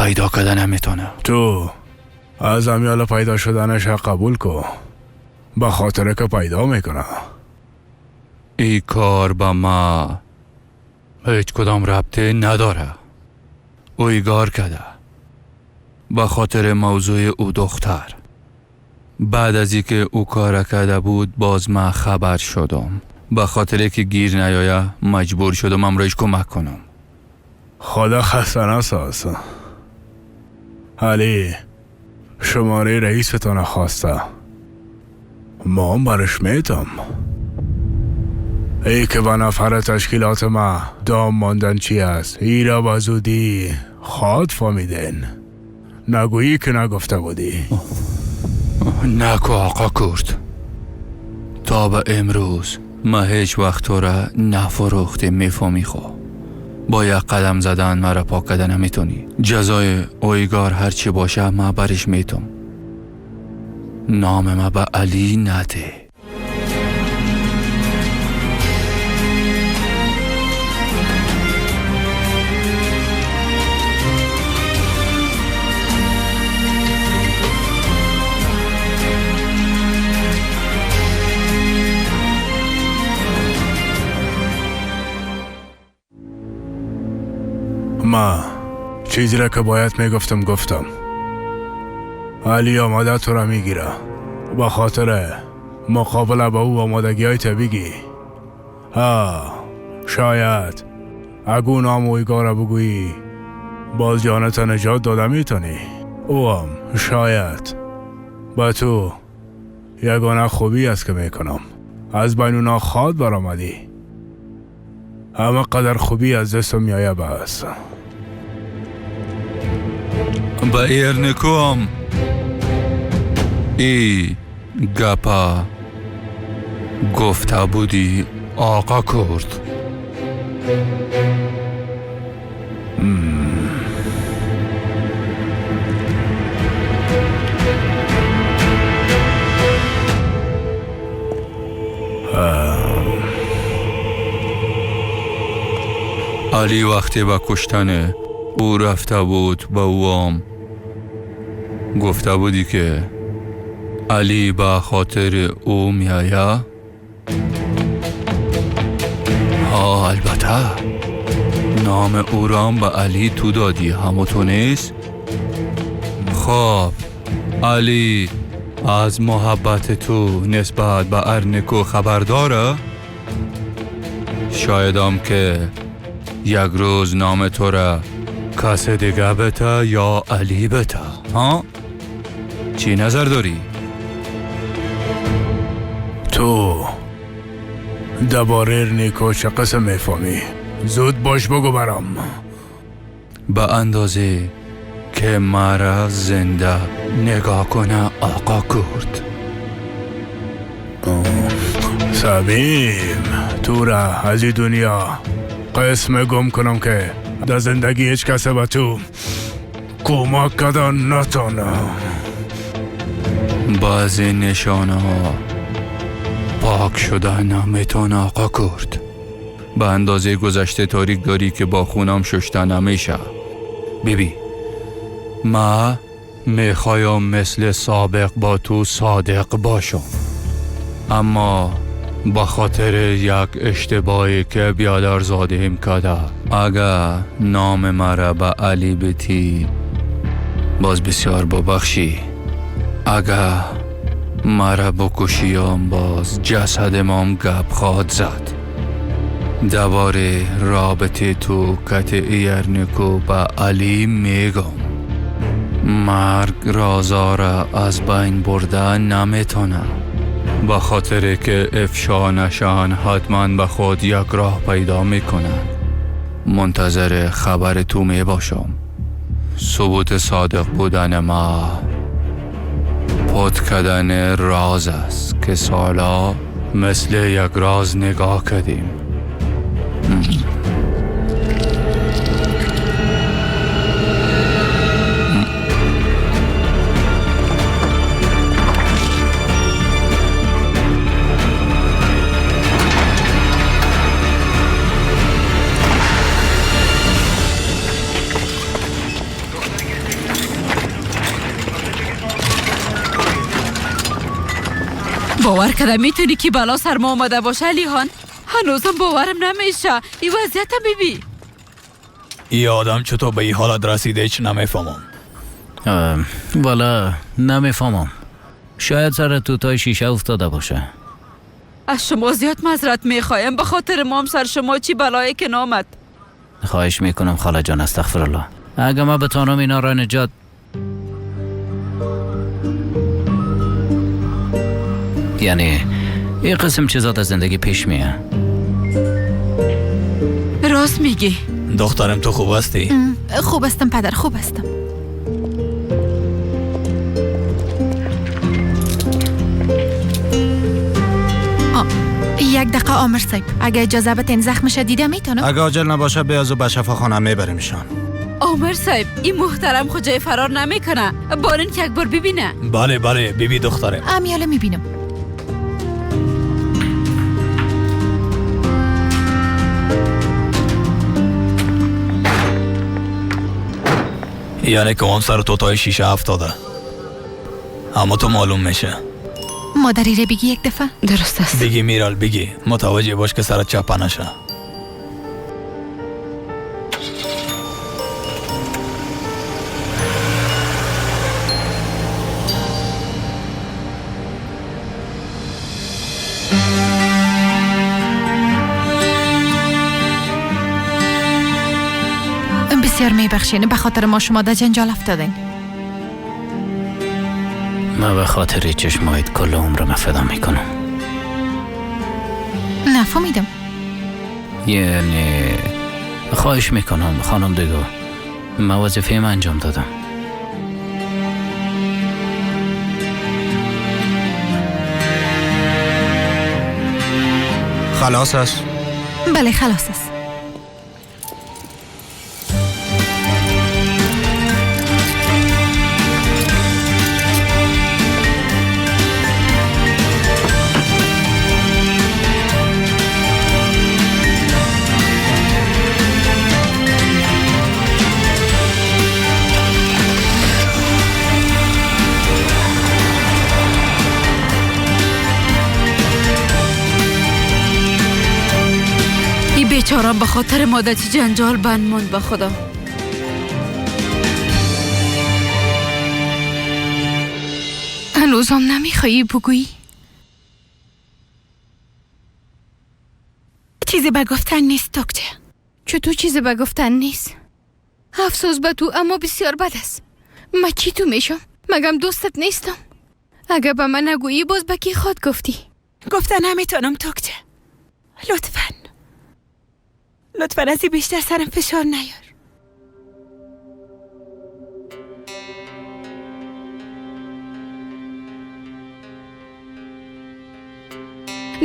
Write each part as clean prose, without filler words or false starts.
پیدا کده نمیتونه. تو از امیال پیدا شدنش قبول کو، به خاطر که پیدا میکنه. ای کار با ما هیچ کدام ربطه نداره. او ایگار کده به خاطر موضوع او دختر. بعد از اینکه او کار کرده بود باز ما خبر شدم. به خاطر که گیر نیایه مجبور شدم امرایش کمک کنم. خدا خسته نساز. علی شماره رئیستان خواسته، ما هم برش میتم. ای که به نفر تشکیلات ما دام ماندن چی است، ای را به زودی خواد فهمیدن. نگویی که نگفته بودی. نکو آقا کرد، تا به امروز ما هیچ وقت تو را نفروختیم. میفهمی خو با یک قدم زدن مرا پاک کده نمیتونی. جزای اویگار هرچی باشه ما برش میتم. نام ما به علی نده. ما چیزی را که باید میگفتم گفتم. علی آماده تو را میگیره. با خاطر مقابله با او آمادگی های بگی. ها شاید اگه نام اویگا را بگویی باز جانت نجات داده میتونی. او هم شاید با تو یگانه خوبی است که میکنم. از بین اونا خواد برآمدی. همه قدر خوبی از دستم میایه بس. به ایرنکوم ای گپا گفته بودی آقا کرد. علی وقتی به کشتن او رفته بود به او هم گفته بودی که علی به خاطر او میآید؟ ها البته نام او را به علی تو دادی، همو تو نیست؟ خب علی از محبت تو نسبت به ارنکو خبر داره؟ شایدم که یک روز نام تو را کس دیگه بته یا علی بته. ها؟ چی نظر داری؟ تو درباره نیکو چه قسم میفهمی؟ زود باش بگو برام. به اندازه که مرا زنده نگاه کنه آقا کرد. سبیم تو را از این دنیا قسم گم کنم که در زندگی هیچ کس به تو کمک کردن نتانه. بعضی نشانه ها پاک شده نمیتونه آقا کرد. به اندازه گذشته تاریک داری که با خونم ششته نمیشه. بیبی ما میخوایم مثل سابق با تو صادق باشم، اما با خاطر یک اشتباهی که بیادر زادیم کده، اگه نام مرا به علی بتی باز بسیار ببخشی، اگه مرا بکشیم باز جسد مام گپ خواد زد. دوباره رابطه تو کت ایرنکو به علی میگم. مرگ رازا را از بین برده نمیتونه. به خاطر که افشا نشان حتما به خود یک راه پیدا میکنن. منتظر خبر تو می باشم. ثبوت صادق بودن ما پت کردن راز است که سالا مثل یک راز نگاه کردیم. باور کده میتونی که بلا سر ما آمده باشه علی خان؟ هنوزم باورم نمیشه. این وضعیت ببین. این آدم چطور به این حالت رسیده هیچ نمیفهمم. والا نمیفهمم. شاید سر توتای شیشه افتاده باشه. از شما زیاد معذرت میخوایم، به خاطر مام سر شما چی بلایی که نامد. خواهش میکنم خاله جان، استغفر الله. اگه ما بتانم اینا را نجات، یعنی این قسم چیزا در زندگی پیش میه. راست میگی. دخترم تو خوب هستی؟ خوب هستم پدر، خوب هستم. یک دقیقه آمر صاحب، اگه اجازه بدین زخمش دیده میتونم؟ اگه عاجل نباشه بیاز و به شفاخانه میبریمشان. آمر صاحب این محترم خود جای فرار نمیکنه، بارین که یک بار ببینه. بله بله ببی دخترم. امیاله میبینم. یعنی که اون سر توتای شیشه افتاده، اما تو معلوم میشه. مادری رو بگی یک دفعه. درست است. بگی میرال بگی، متوجه باش که سرت چپه نشه. بسیار میبخشین، به خاطر ما شما در جنجال افتادین. من به خاطر چشمایت کل عمرم فدا میکنم. نفهمیدم. یعنی خواهش میکنم خانم دیگو، من وظیفه من انجام دادم. خلاص است؟ بله خلاص است. بیچارم به خاطر مادتی جنجال بند موند. به خدا هنوزم نمیخوایی بگویی؟ چیزی به گفتن نیست دکتر. چطور چیزی به گفتن نیست؟ افسوس به تو، اما بسیار بد است. من چی تو میشم؟ مگم دوستت نیستم؟ اگه به من نگویی باز به کی خود گفتی؟ گفتن نمیتونم دکتر. لطفاً لطفاً از این بیشتر سرم فشار نیار.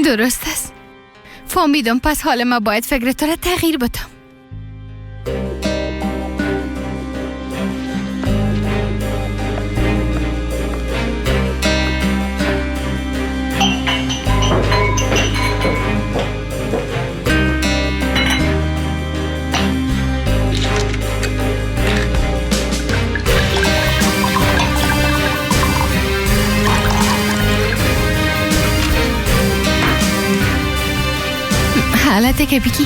درست است. فهمیدم. پس حال ما باید فکر تو را تغییر بدم. حالته که بگی.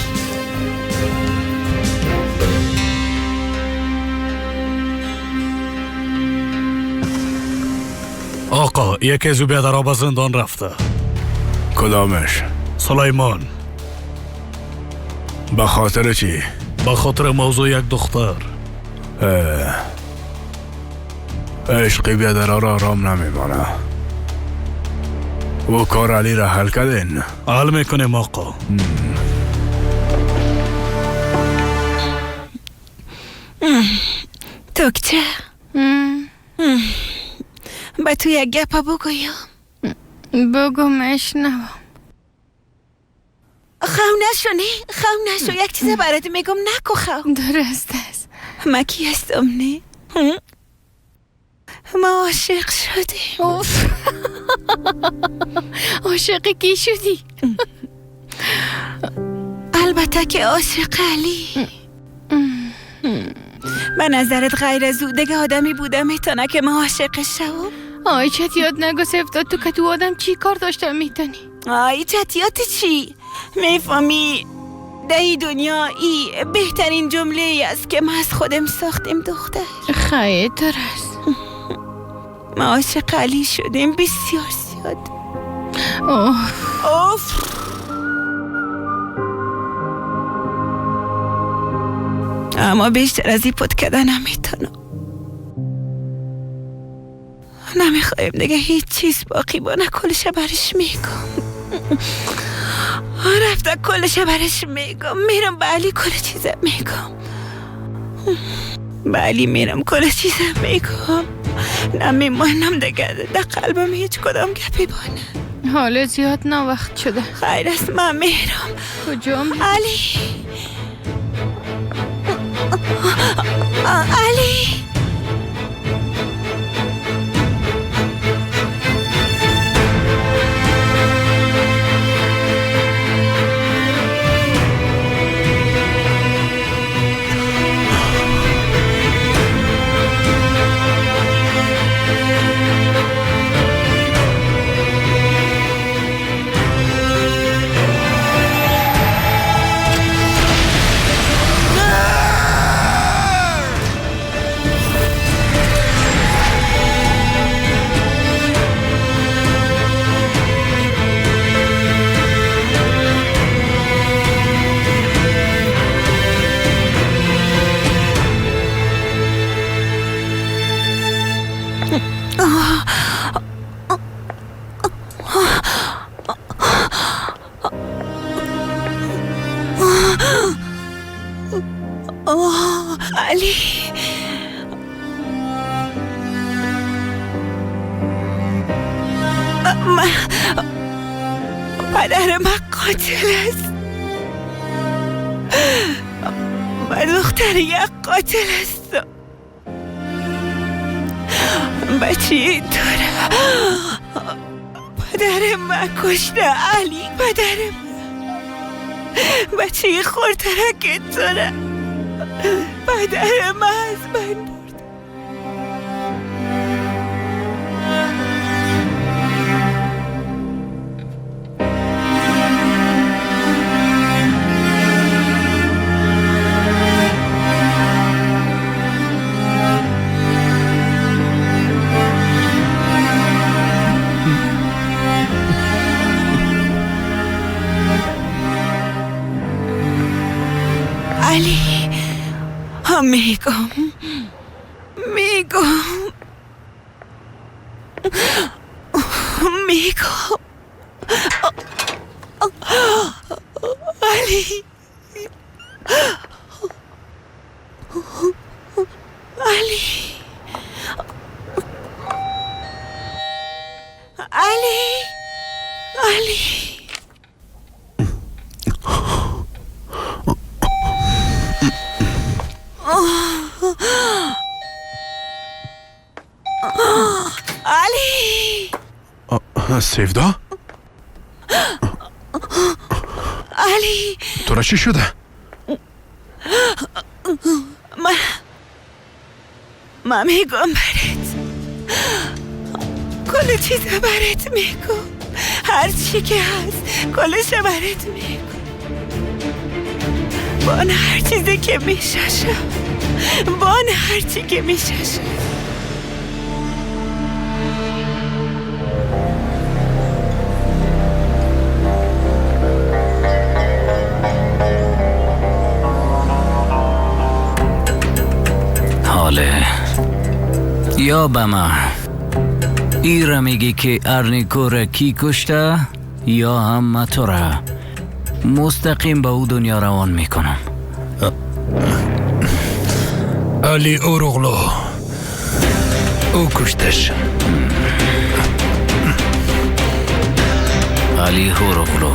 آقا یکی از بیادرها به زندان رفته. کدامش؟ سلیمان. به خاطر چی؟ به خاطر موضوع یک دختر. عشقی بیادرها را آرام نمیمانه. او کار علی را حل کردین؟ حل میکنیم آقا. دکتر به تو یک گپه بگویم. بگو مشنوم. خو نشو، نه خو نشو، یک چیز برات میگم نکو خو. درست است. ما کی هستم؟ نه ما عاشق شدیم. اوف. عاشق کی شدی؟ البته که عاشق علی. به نظرت غیر از او دیگه آدمی بوده میتونه که ما عاشقش شوم؟ آی چتیات نگو سفتا، تو که تو آدم چی کار داشته میتونی؟ آی چتیات چی؟ میفهمی در دنیا ای بهترین جمله است که ما از خودم ساختیم دختر. خیلی درست. ما عاشق علی شدیم بسیار زیاد. اوف اوف. اما بیشتر از این پت کردن نمیتونم. نمیخوایم دیگه هیچ چیز باقی بانه. کلش برش میگم. رفته کلش برش میگم. میرم به علی کل چیزم میگم. به علی میرم کل چیزم میگم. نمیمانم دیگه در قلبم هیچ کدام گپی بانه. حالا زیاد ناوقت شده. خیر است من میرم. کجا میرم؟ علی علی. علی من پدر من قاتل است. من دختر یک قاتل است. بچه اینطوره. پدر من کشته علی. پدر من بچه خورترک اینطوره. پدر من از من برد. علی میگم میگم میگم علی علی علی علی. علی. سیفدا؟ علی تو را چی شده؟ من میگم برات کل چیز برات میگم. هر چی که هست کلش برات میگم. بان هر چیزی که میششم. بان هر چی که میششم. حاله یا به من ای را میگی که ارنیکو را کی کشته یا هم ما تو را مستقیم به او دنیا روان میکنم. علی اورغلو او کشتش. علی اورغلو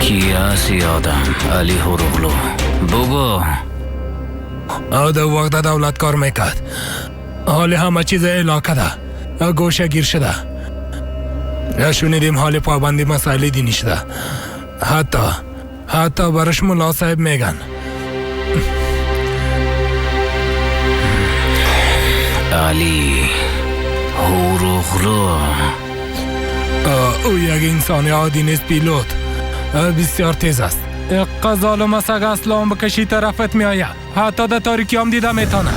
کی است آدم؟ علی اورغلو بگو. او در وقت دولت کار میکرد. حال همه چیز علاقه ده گوشه گیر شده. شنیدیم حال پابندی مسائل دینی شده. حتی برش ملا صاحب میگن. علی هوروغلو. او یک انسان عادی نیست پیلوت، بسیار تیز است. ظالم است، اگه اسلام بکشی طرفت می آید، حتی در تاریکی هم دیده میتانه.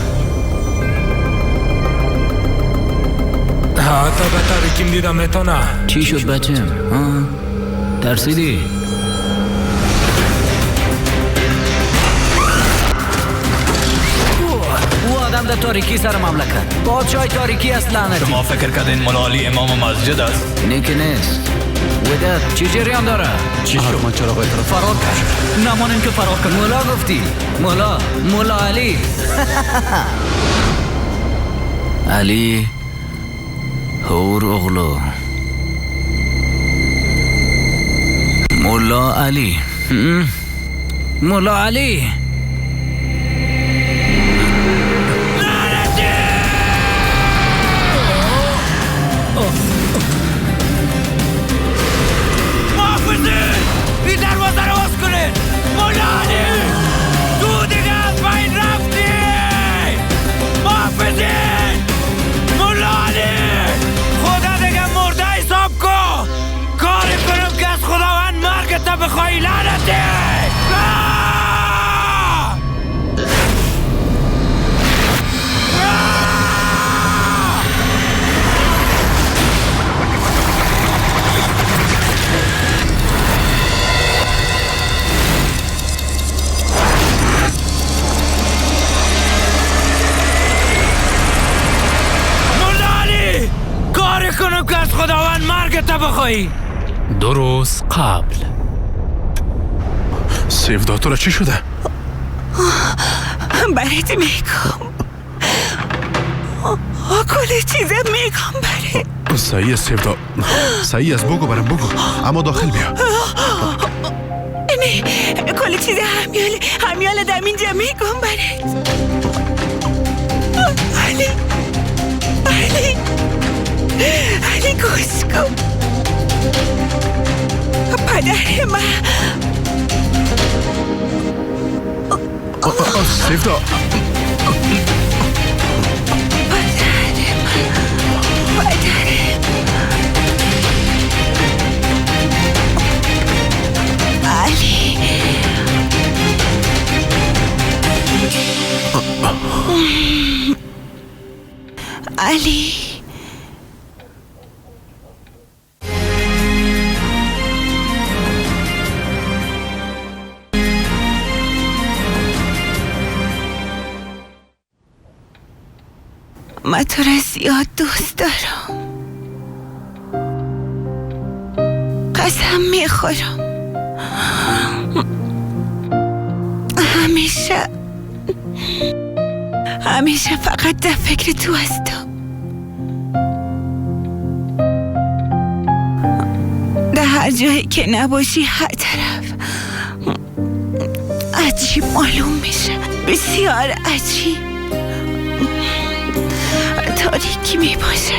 حتی در تاریکی هم دیده میتانه. چی شد بچم؟ ترسیدی؟ او آدم در تاریکی سر مملکت، پادشاه تاریکی است لعنتی. شما فکر کردین مولا علی امام مسجد است؟ نه که نیست. وداد چی جریان داره؟ چی شد؟ من چرا باید فرار کرد؟ نمانیم که فرار کرد. مولا گفتی؟ مولا علی. علی هوروغلو، مولا علی، مولا علی. این دروازه رو باز کنید. مولا علی تو دیگه از بین رفتی. محافظین، مولا علی خدا دیگه مرده حساب کن. کاری کنم که از خداوند مرگت بخوایی لعنتی. کنم که از خداوند مرگت بخوایی. 2 روز قبل. سیودا تو را چی شده؟ برات میگم، کل چیزه میگم برات. صحیح است سیودا، صحیح است، بگو برام، بگو، اما داخل بیا. نه کل چیزه همیال در اینجا میگم برات. علی علی علی گوش کن. پدر من سیودا، پدر علی. علی من تو را زیاد دوست دارم، قسم میخورم همیشه همیشه فقط در فکر تو هستم. در هر جایی که نباشی، هر طرف عجیب معلوم میشه، بسیار عجیب تاریکی می باشه.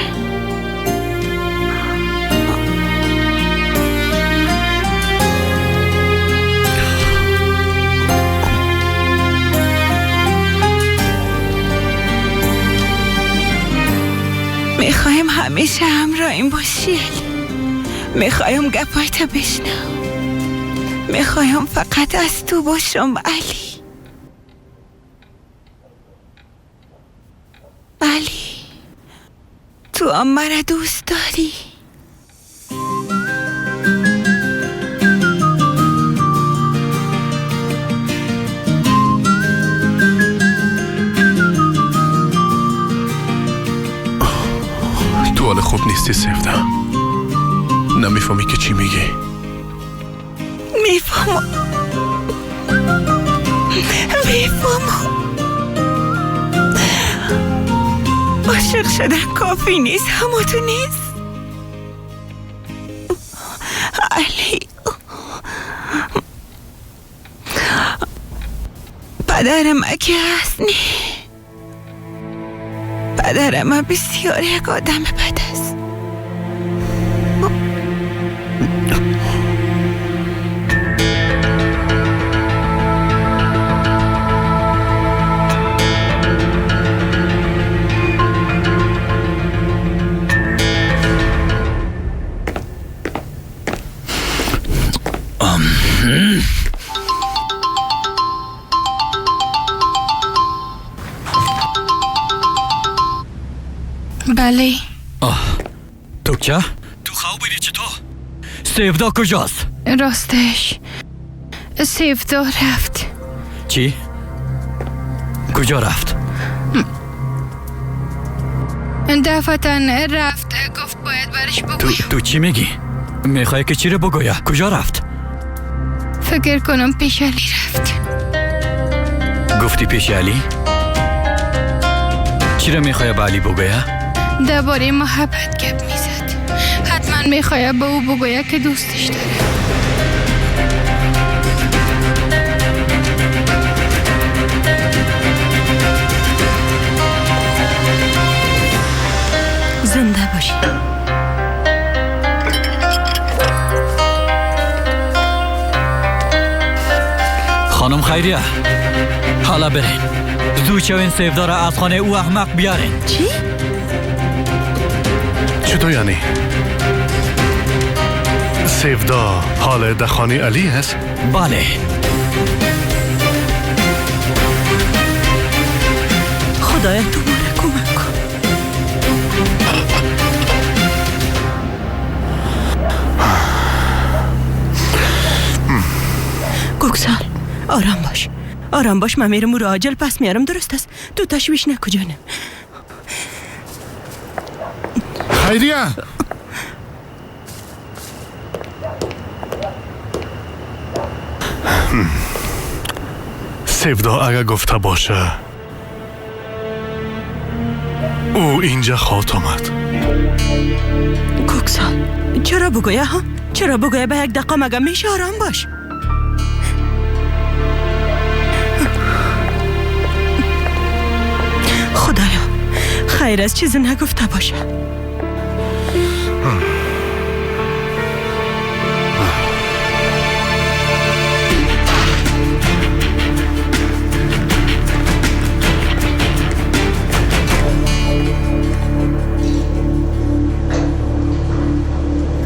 میخوایم همیشه همراهیم باشی علی. میخوایم گپایت بشنم، میخوایم فقط از تو باشم علی. علی تو هم مرا دوست داری. تو حال خوب نیستی سیودا، نمیفهمی که چی میگی. میفهمم، میفهمم. عاشق شدن کافی نیست، همه تو نیست علی. پدرم که هست نی، پدرم بسیار یک آدم بد است. بله. آه تو چه؟ تو خواب بودی چطور؟ سیفدا کجاست؟ راستش سیفدا رفت. چی؟ کجا رفت؟ دفعتا رفت، گفت باید برش بگویم. تو چی میگی؟ میخوای که چی رو بگویه؟ کجا رفت؟ فکر کنم پیش علی رفت. گفتی پیش علی؟ چی رو میخوای به علی بگویه؟ درباره محبت گپ میزد. حتما میخوای به او بگویه که دوستش داره. زنده باشی. خانم خیریه، حالا برین زود شوین سیفدا را از خانه او احمق بیارین. چی؟ چطور یعنی؟ سیفدا حال در خانه علی هست؟ بله. خدایا تو ما را کمک کن. گوکسال آرام باش، آرام باش. من میرم او را عاجل پس میارم. درست است؟ تو تشویش نکن جانم. خیریه، سیفدا اگه گفته باشه او اینجا خواهد آمد. کوکسال چرا بگویه ها؟ چرا بگویه؟ به یک دقیقه مگه میشه؟ آرام باش. خدایا خیر از چیزی نگفته باشه.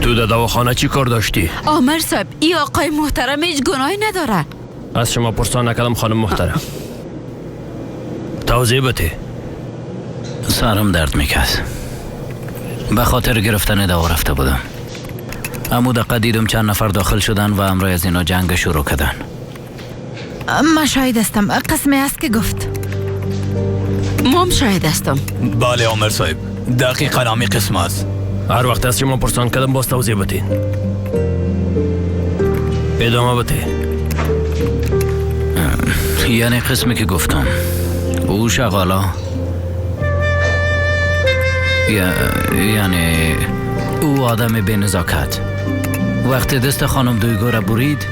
تو در دواخانه چی کار داشتی؟ آمر صاحب، ای آقای محترم هیچ گناهی نداره. از شما پرسان نکردم خانم محترم. توضیح بده. سرم درد میکرد. به خاطر گرفتن دوا رفته بودم. اما دقیقه دیدم چند نفر داخل شدن و امرای از اینا جنگ شروع کردن. من شاهد هستم. قسمی است که گفت. مام شاهد هستم. بله آمر صاحب، دقیقا همی قسم است. هر وقت از شما پرسان کردم باز توضیح بدین. ادامه بده. یعنی قسمی که گفتم او شغالا، یعنی او آدم به نزاکت. وقتی دست خانم دویگو را برید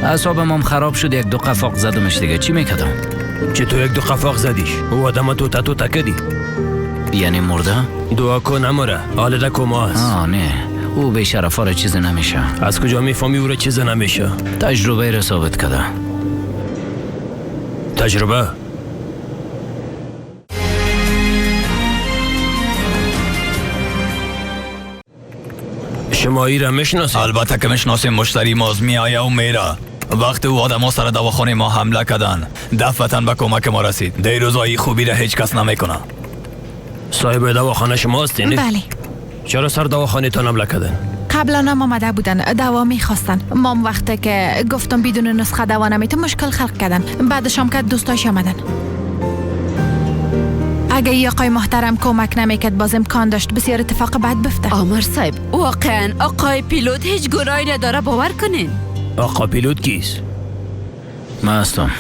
اعصابم هم خراب شد. یک دو قفاق زدمش دیگه. چی میکردم؟ چه تو یک دو قفاق زدیش؟ او آدم تو تا کدی؟ یعنی مرده؟ دعا کن نمره، حال در کما است. آه نه، او به شرفا را چیزی نمیشه. از کجا میفهمی او را چیزی نمیشه؟ تجربه را ثابت کرده. تجربه؟ شما ای را میشناسید؟ البته که میشناسیم. مشتری ماز میآید و میره. وقتی او آدم ها سر دواخانه ما حمله کردن دفعتاً به کمک ما رسید. دیروزایی خوبی را هیچ کس نمیکنه. صاحب دواخانه شما هستین؟ بله. چرا سر دواخانه تان حمله کردن؟ قبلا هم آمده بودن، دوا میخواستن. مام وقتی که گفتم بدون نسخه دوا نمیتم مشکل خلق کردن. بعدش هم که دوستاش آمدن. اگه ای آقای محترم کمک نمیکرد باز امکان داشت بسیار اتفاق بد بفته. آمر صاحب، واقعا آقای پیلوت هیچ گناهی نداره، باور کنین. آقا پیلوت کیست؟ من هستم.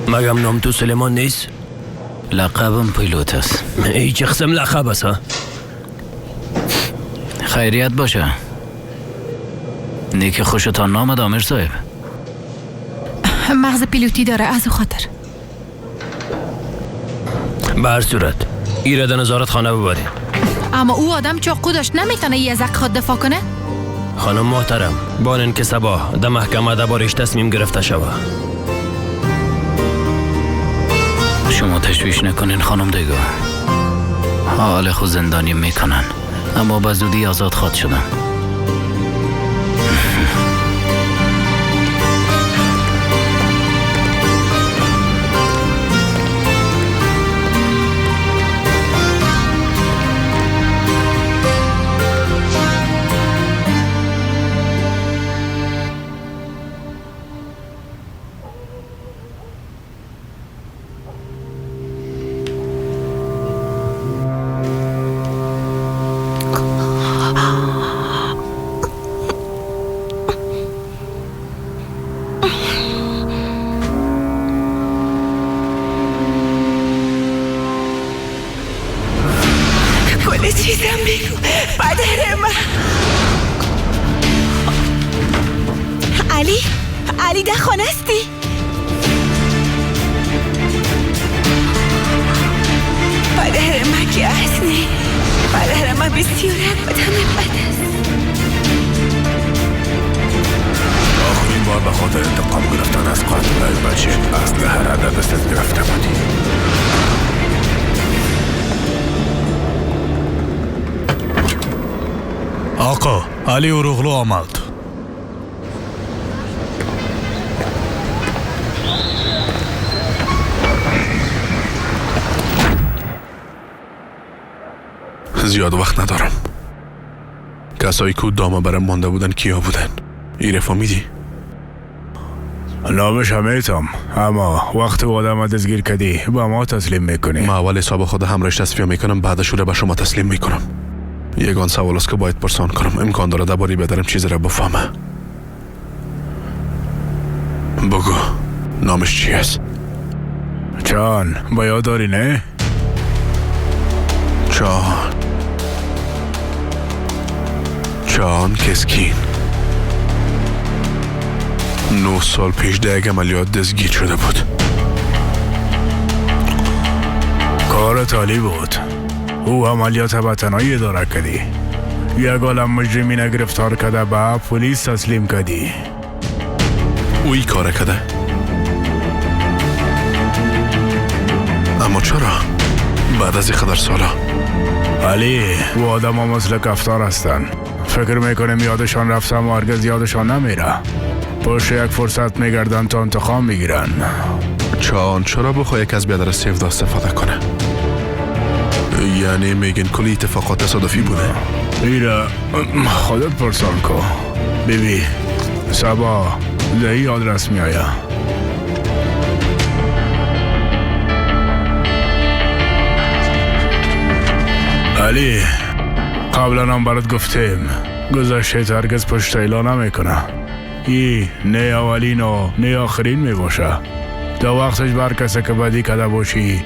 مگم نام تو سلیمان نیست؟ لقبم پیلوت است. ای چه قسم لقب است ها؟ خیریت باشه. نیک خوشتان نامد آمر صاحب. مغز پیلوتی داره از او خاطر. به هر صورت ایره در نظارت خانه ببریم. اما او آدم چاقو داشت، نمیتونه ای از حق خود دفاع کنه؟ خانم محترم، بانین که صبح در محکمه دربارش تصمیم گرفته شوه. شما تشویش نکنین خانم دیگه. حال خود زندانی میکنن، اما به زودی آزاد خواهد شدم. پیشت اسلحه را در دستت گرفته بودی. آقا علی اوروغلو آمد. زیاد وقت ندارم. کسایی که دامه برم مانده بودن کیا بودن؟ ایره فهمیدی؟ نامش همیتم، اما وقت آدم دستگیر کدی با ما تسلیم میکنی. ما اول حساب خود همراهش تصفیه میکنم، بعدش رو به شما تسلیم میکنم. یگان سوال است که باید پرسان کنم. امکان داره درباره بدرم چیزی را بفهمه. بگو نامش چی است؟ چان با یاد داری نه؟ چان کسکین 9 سال پیش در یک عملیات دستگیر شده بود. کار تالی بود. او عملیات به تنهایی اداره کردی. یک عالم مجرمین گرفتار کرده به پلیس تسلیم کردی. او این کار کرده؟ اما چرا؟ بعد از این قدر سالا؟ علی، او آدم ها مثل کفتار هستن. فکر میکنیم یادشان رفتم و هرگز یادشان نمیره. پشت یک فرصت میگردن تا انتقام میگیرن. چان چرا بخواه یک از بیادر سیفدا استفاده کنه؟ یعنی میگن کلی اتفاقات تصادفی بوده؟ ایره خودت پرسان کن. بیبی صبا در این آدرس میآید. علی قبلا هم برات گفتیم گذشته هرگز پشت ایلا نمیکنه. ای نه اولین و نه آخرین میباشه. تا وقتش بر کسی که بدی کده باشی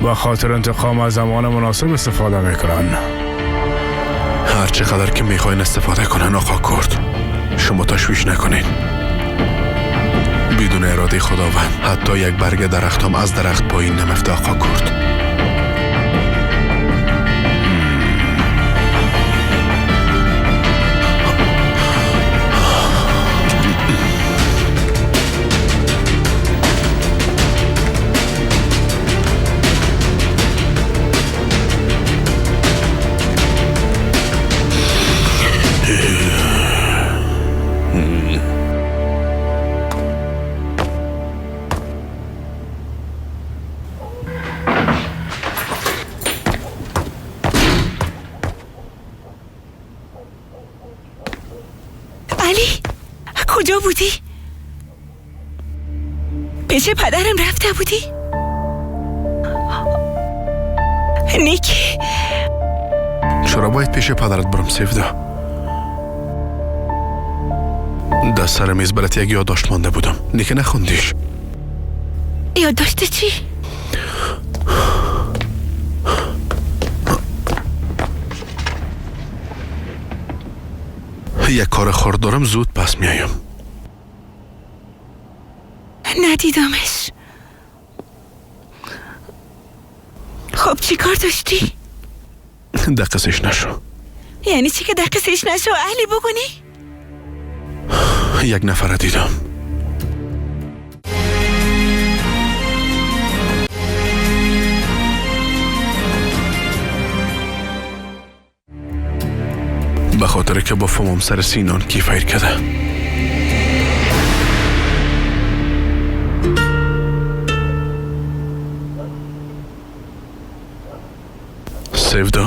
و خاطر انتقام از زمان مناسب استفاده میکنن. هر چقدر که میخواین استفاده کنن آقا کرد، شما تشویش نکنین. بدون اراده خداوند حتی یک برگ درخت هم از درخت پایین نمیفته آقا کرد. کجا بودی؟ پیش پدرم رفته بودی؟ نیکی چرا باید پیش پدرت برم سیفدا؟ در سر میز برات یک یادداشت مانده بودم. نیکی نخوندیش. یادداشت چی؟ یک کار خرد دارم، زود پس میایم. ندیدمش. خب چی کار داشتی؟ دقیقش نشو. یعنی چی که دقیقش نشو؟ اهلی بگونی؟ یک نفر دیدم. به خاطر که با فمام سر سینان کیفیر کرده. سیفدا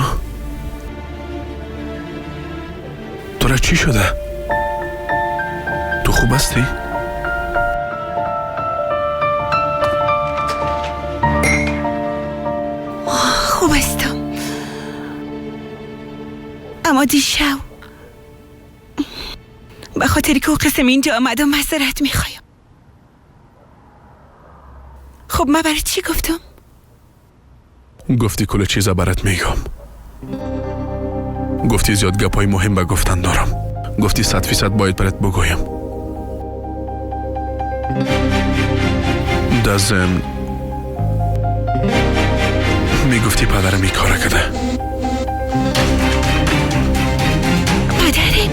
تو را چی شده؟ تو خوب هستی؟ خوب هستم، اما دیشب به خاطر که او قسم اینجا آمدم معذرت میخوایم. خب من برای چی گفتم؟ گفتی کل چیزا برات میگم. گفتی زیاد گپای مهم به گفتن دارم. گفتی 100% باید برات بگویم. در ضمن میگفتی پدرم این کار کرده. پدره؟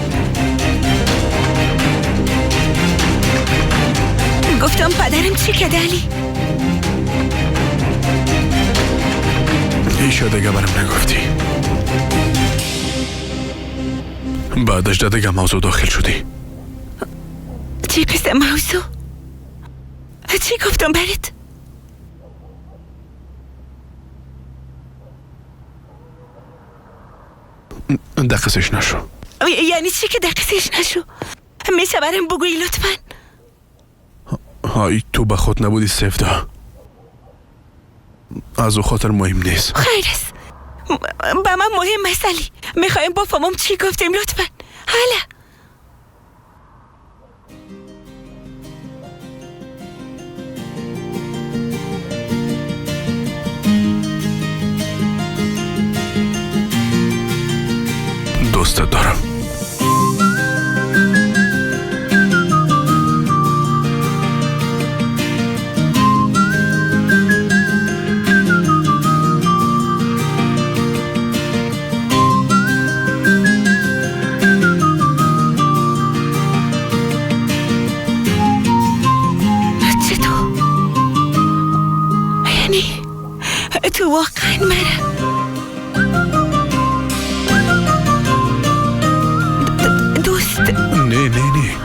گفتم پدرم چی کده علی؟ ایشا دیگه برم نگفتی. بعدش دیگه موضوع داخل شدی. چی قسم موضوع؟ چی گفتم برات؟ دقیقش نشو. یعنی چی که دقیقش نشو؟ میشه برم بگویی لطفا؟ های تو به خود نبودی سفدا، از او خاطر مهم نیست. خیر است، به من مهم است علی. میخوایم بفهمم چی گفتیم لطفا. حالا دوستت دارم. چطور؟ یعنی تو واقعا مرا دوست؟ نه نه نه،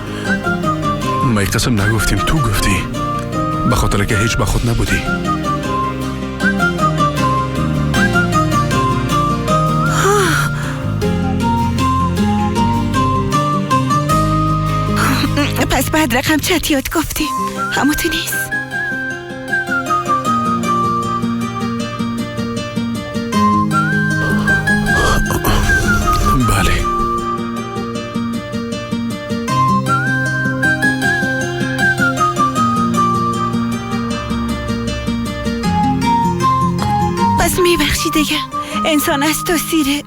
ما قسم نگفتیم، تو گفتی، به خاطر که هیچ به خود نبودی. پس بعد رقم چت یاد گفتیم، همو تو نیست. بله. پس میبخشی دیگه، انسان از تاثیر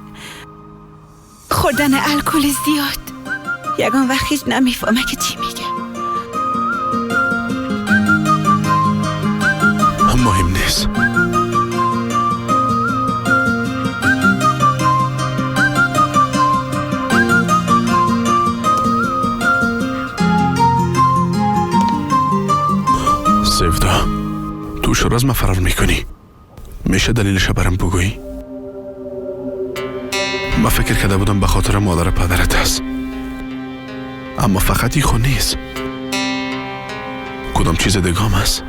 خوردن الکل زیاد یگان وقت هیچ نمیفهمه که چی میگه. مهم نیست. سفدا، تو چرا از من فرار میکنی؟ میشه دلیلش برام بگویی؟ من فکر کرده بودم به خاطر مادر پدرت است، اما فقط این خود نیست، کدام چیز دیگه هم است.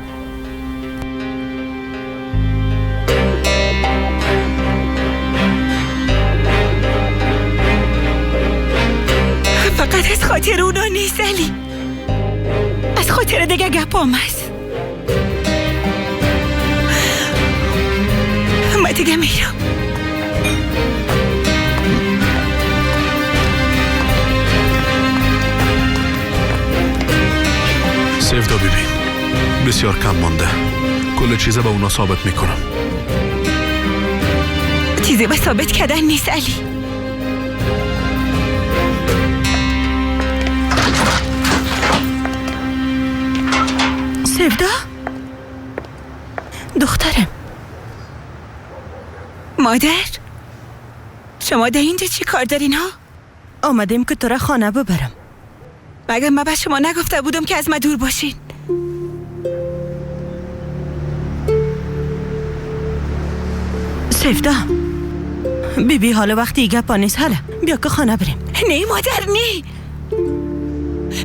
فقط از خاطر اونا نیست علی، از خاطر دیگه گپام است. من دیگه میرم. سفدا ببین، بسیار کم مانده، کل چیزه به اونا ثابت میکنم. چیزی به ثابت کردن نیست علی. سفدا دخترم. مادر، شما در اینجا چی کار دارین ها؟ آمدیم که تو را خانه ببرم. مگه من به شما نگفته بودم که از ما دور باشین؟ سفدا بی بی، حالا وقتی گپا نیست، حالا بیا که خانه بریم. نه مادر نه،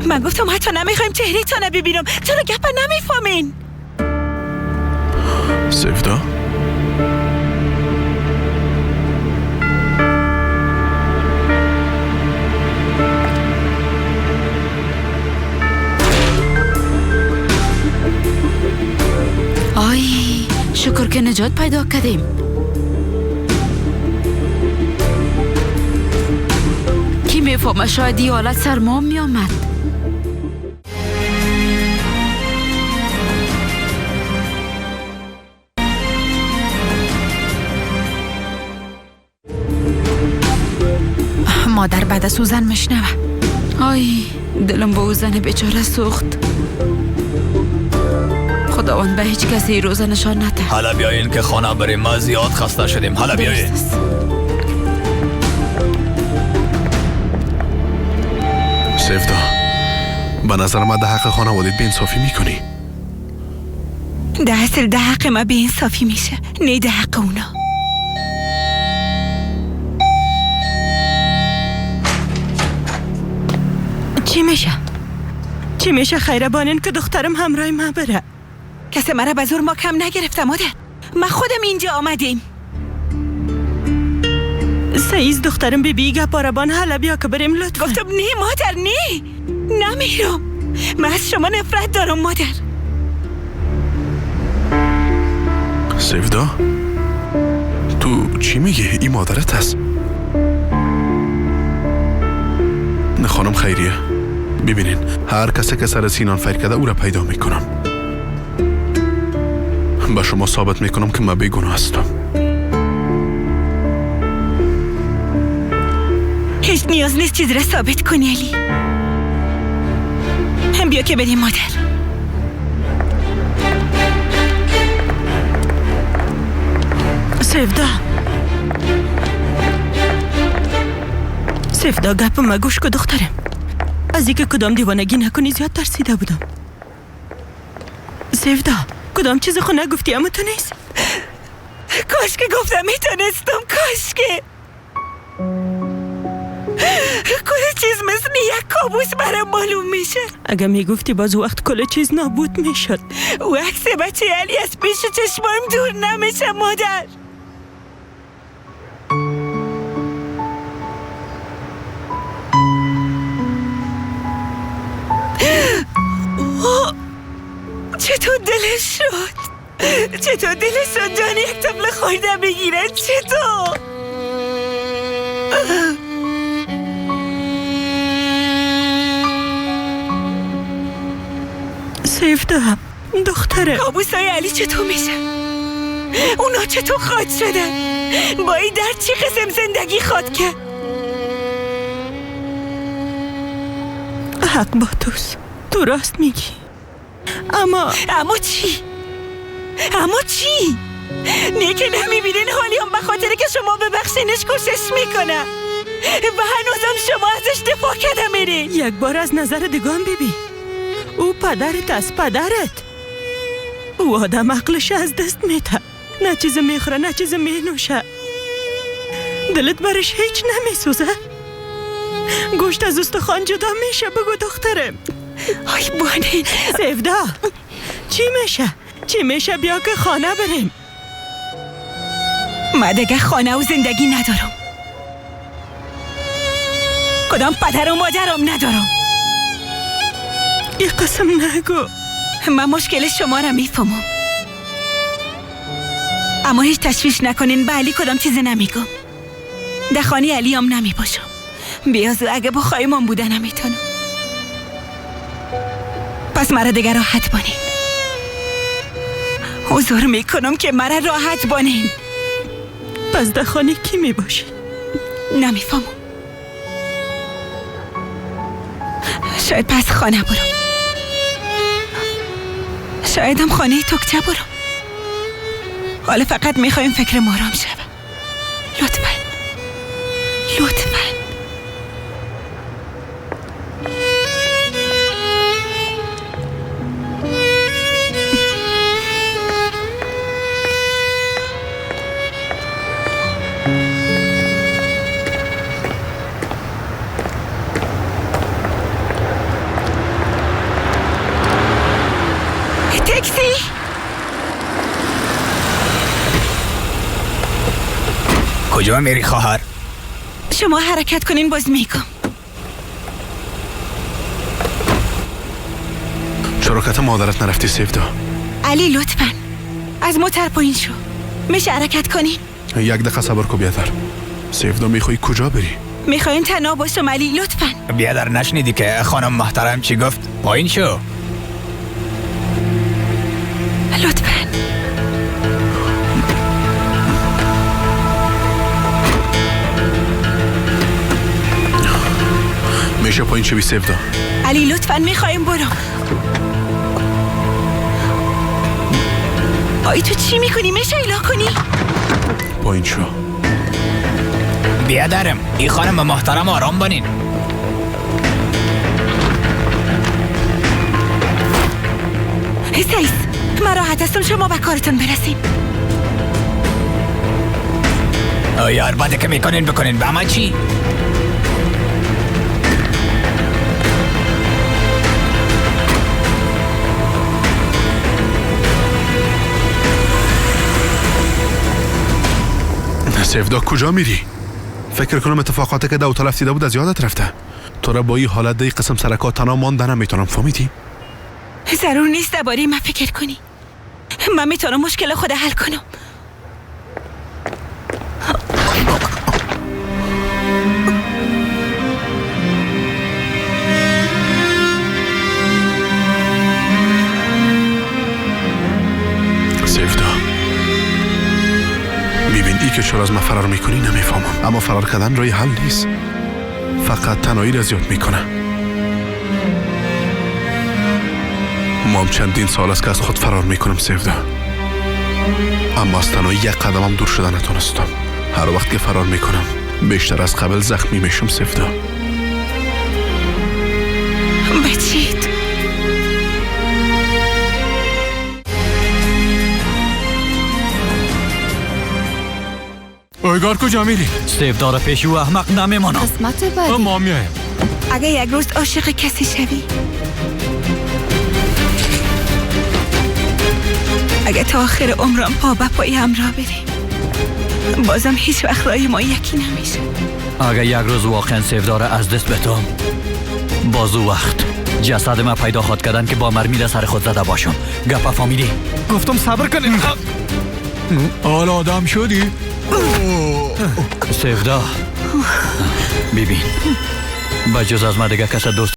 من گفتم حتی نمیخوایم چهره تا ببینم. چرا گپا نمیفهمین؟ سفدا آی شکر که نجات پیدا کردیم. کی میفهمه شاید این حالت سر ما میآمد. مادر بعد از سوزن میشنوه. آی دلم به او زن بیچاره سوخت. خداوند به هیچ کسی روزه نشان نده. حالا بیاین که خانه بریم، ما زیاد خسته شدیم. حالا بیاین. سفدا، به نظر من ده حق خانوادت بی‌انصافی میکنی. ده اصل ده حق ما بی‌انصافی میشه، نه ده حق اونا. چی میشه؟ چی میشه خیره بانین که دخترم همراه ما بره؟ کسی مرا به زور ما کم نگرفته مادر، ما خودم اینجا آمدیم. سعیز دخترم بی بی گپاربان حالا بیا که بریم لطفا. گفتم نه مادر، نه، نمیرم. من از شما نفرت دارم مادر. سیودا تو چی میگی؟ این مادرت هست. نه خانم خیریه، ببینین هر کسی که سر سینان فیر کرده او را پیدا میکنم. به شما ثابت میکنم که من بیگناه هستم. هیچ نیاز نیست چیز را ثابت کنی علی. هم بیا که بریم مادر. سیودا، سیودا گپ ما گوش که دخترم. از اینکه کدام دیوانگی نکنی زیاد ترسیده بودم. سیودا کدام چیز خو نگفتی اما تو نیست. کاش که گفتم میتونستم، کاش که. کل چیز مثل یک کابوس برام معلوم میشه. اگه میگفتی باز وقت کل چیز نابود میشد. و عکس بچه علی از پیش چشمایم دور نمیشه مادر. چطور دلش شد؟ چطور دلش شد جان یک طفل خورده بگیره؟ چطور؟ سیفدا دختره، کابوسای علی چطور میشه؟ اونا چطور خواد شدن؟ با این در چی قسم زندگی خواد کرد؟ حق با توست، تو راست میگی. اما چی؟ اما چی؟ نه که نمیبینین حالی هم به خاطر که شما ببخشینش کوشش میکنه و هنوزم شما ازش دفاع کرده میرین. یک بار از نظر دیگه ببین، او پدرت است، پدرت. او آدم عقلش از دست میده، نه چیز میخوره نه چیز مینوشه. دلت برش هیچ نمیسوزه؟ گوشت از استخوان جدا میشه. بگو دخترم. آی بانه. سیودا چی میشه؟ چی میشه؟ بیا که خانه بریم. من دیگه خانه و زندگی ندارم. کدام پدر و مادرم ندارم. یه قسم نگو. من مشکل شما را میفهمم، اما هیچ تشویش نکنین، به علی کدام چیزی نمیگم. در خانه علی هم نمیباشم. بیازو اگه با خایمان بوده نمیتونم. پس مرا دیگه راحت بانین. حضور میکنم که مرا راحت بانین. پس در خانه کی میباشی؟ نمیفهمم. شاید پس خانه برم. شاید هم خانه تکچه برم. حالا فقط میخوایم فکر مارام شوه. لطفاً، لطفاً. تاکسی. کجا میری خواهر؟ شما حرکت کنین باز میگم. چرا کت مادرت نرفتی سیفدا؟ علی لطفا از موتر پایین شو. میشه حرکت کنین؟ یک دقیقه صبر کو بیادر. سیفدا میخوای کجا بری؟ میخوایم تنها باشم علی لطفا. بیادر نشنیدی که خانم محترم چی گفت؟ پایین شو لطفا. میشه پایین شوی سیفدا؟ علی لطفا میخوایم برو. آی تو چی میکنی؟ میشه ایلا کنی؟ پایین شو. بیادرم این خانم محترم آرام بانین. سیس، من راحت هستم، شما به کارتون برسین. یار بعد که میکنین بکنین، به من چی؟ سیفدا کجا میری؟ فکر کنم اتفاقاتی که دو طرف دیده بود از یادت رفته. تو را با این حالت دی قسم سرکات تنها مانده نمیتونم، فهمیدی؟ ضرور نیست درباره من فکر کنی. من میتونم مشکل خود حل کنم. سیفدا، ببین ای که چرا از من فرار میکنی نمیفهمم، اما فرار کردن راه حل نیست، فقط تنهایی را زیاد میکنه. ما هم چندین سال است که از خود فرار میکنم سیفدا، اما از تنهایی یک قدمم دور شده نتونستم. هر وقت که فرار میکنم بیشتر از قبل زخمی میشم سیفدا. بچید اویگار کجا میری؟ سیفدا را پیش او احمق نمیمانم. قسمت بعدی ما میایم. اگه یک روز عاشق کسی شوی، اگه تا آخر عمرم پا به پای همراه بریم، بازم هیچ وقت رای ما یکی نمیشه. اگه یک روز واقعا سیفدا را از دست بتم، باز او وقت جسد ما پیدا خواد کردن که با مرمی در سر خود زده باشم. گپا فهمیدی؟ گفتم صبر کنیم. حالا آدم شدی؟ سیفدا ببین، بجز از من دیگه کس دوست